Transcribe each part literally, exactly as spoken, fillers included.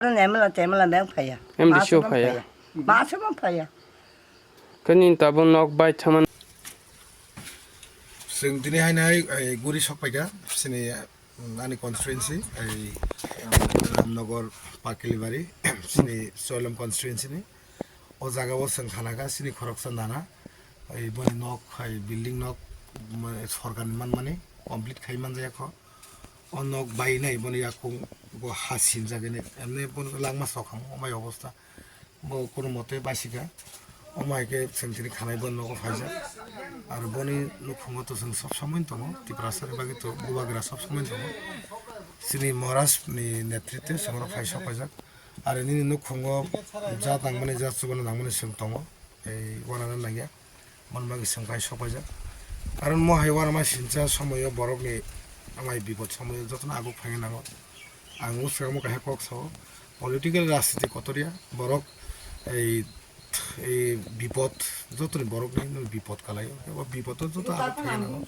Emla temla beng phaiya. M D C o phaiya. Masama phaiya. Kani tabuk nok bai thaman. Chwng tini haino hai, eh, guri sok paikha, chini, mm, ani constituency, eh, Ramnagar Pakilibari, chini Choilam constituency ni. O jaga o chwng khanakha, chini khoroksa nana, eh, boni nok, hai building nok, mm, sorkar ni manmani complete khai manjaya kho. O nok bainai boni yakung bo ha sinjak ini, emni boni langma sokhang omai obostha. Bo kono mote basika. Omo hai khe chwng tini khanai bo nogo phaijak. Aro boni nukhungo to chwng sob somoi tongo. Tiprasa ni bagwi to bubagra sob somoi tongo. Chini Maharaj ni netritwe chwng oro phai sok paijak. Aro nini nukhungo ja tangmani, ja chubano nangmani chwng tongo. Ei wanana nangya. Mon bagwi chwng phai sok paijak. Karon mo hai wanama sincha somoyo borokni amai bipod somoyo jotono aguk phaina nango. Ang o swkangmo kaisa kok sao, political rajniti kotor ya, borok ei, ei bipod, jotoni borokni no bipod kalaio, ebo bipod o joto abo khaina nango.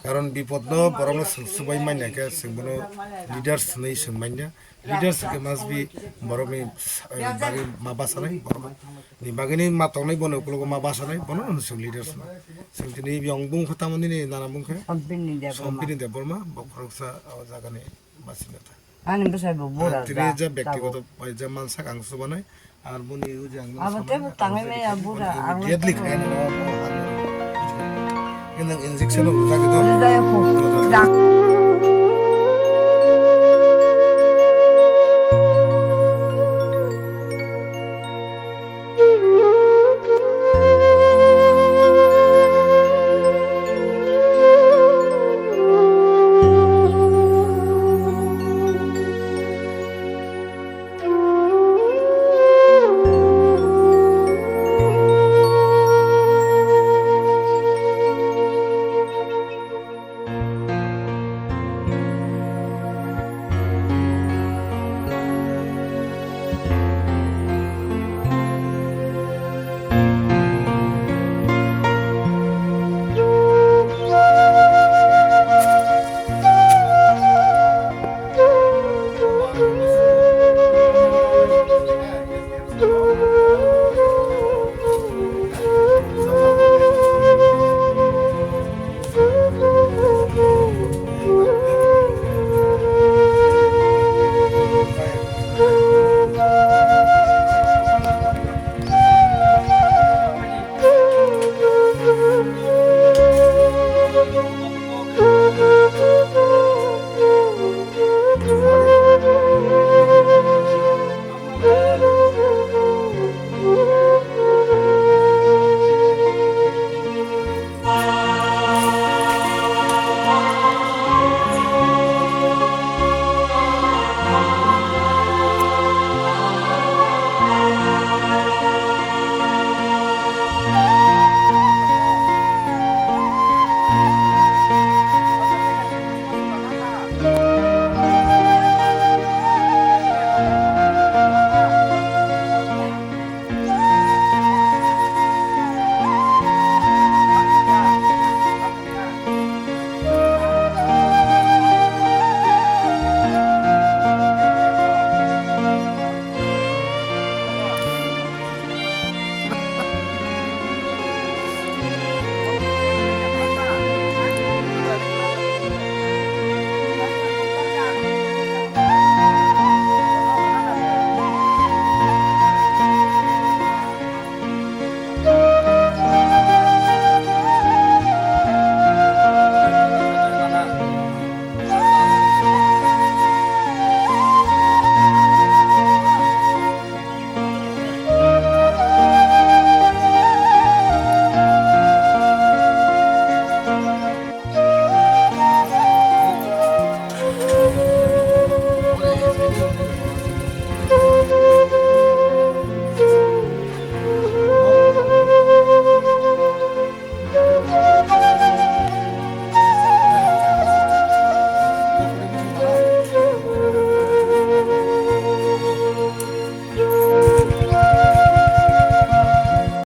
Karon bipod no borok no swng swbai manya khe, swng bono leaders hinwi swng manya. Leaders khe must be borokni, eh, bagwi ma basanai, borokni bagwini ma tongnai, bono ukologo ma basanai, bono no swng leaders no. Swng tini yong bung khe tamo nini nana bung khe? Sompini Debbarma. Sompini Debbarma, bo khoroksa o jagani basinga ta. Ani bwsai bo bura tini ja, ja bektigoto bai ja mansak ang subanai, ar boni uji ang abo tebo tangai maya bura, ang immediately khaina no, no, no. Inang injection o jagwi do. Jaya ko. Jaya.